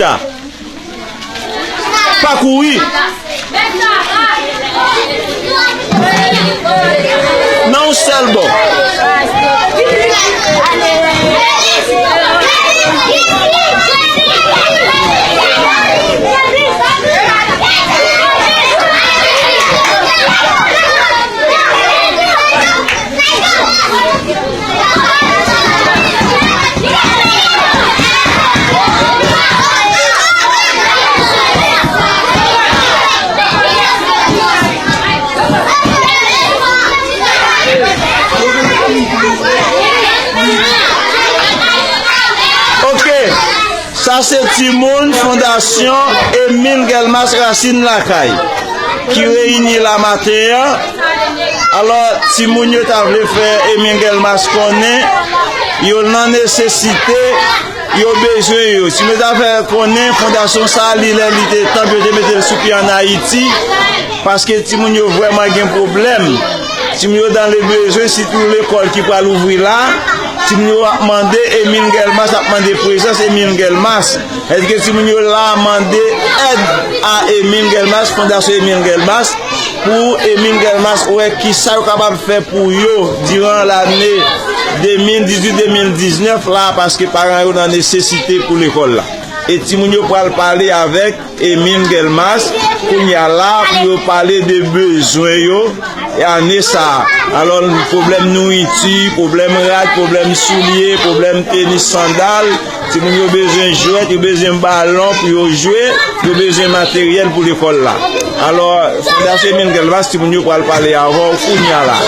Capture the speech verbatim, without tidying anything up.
Chita. Pa kouri. Nan yon sèl bò. Ok. Sa se timoun Fondasyon Emile Guelmas Rasin Lakay ki reyini la maten an. Alò, timoun yo ta vle fè Emile Guelmas konnen yo nan nesesite, yo bezwen yo. Timoun yo ta fè konnen fondasyon sa a, li lè li te tan pou yo te mete l sou pye ann Ayiti, paske timoun yo vrèman gen pwoblèm. Timoun yo nan le bezwen, sitou lekòl ki pral ouvri la. Timoun yo ap mande Emile Guelmas, ap mande prezans Emile Guelmas. Èske timoun yo la mande èd a Emile Guelmas, Fondasyon Emile Guelmas, pou Emile Guelmas wè kisa yo kapab fè pou yo diran lane de mil dizuit, de mil diznèf la, paske paran yo nan nesesite pou lekòl la. E timoun yo pral pale avèk Emile Guelmas kounye a la pou yo pale de bezwen yo ane sa a. Alò, pwoblèm nouriti, pwoblèm rad, pwoblèm soulye, pwoblèm tenis, sandal. Timoun yo bezwen jwèt, yo bezwen balon pou yo jwe, yo bezwen materyèl pou lekòl la. Alò, Fondasyon Emile Guelmas, timoun yo pral pale avè w kounye a la.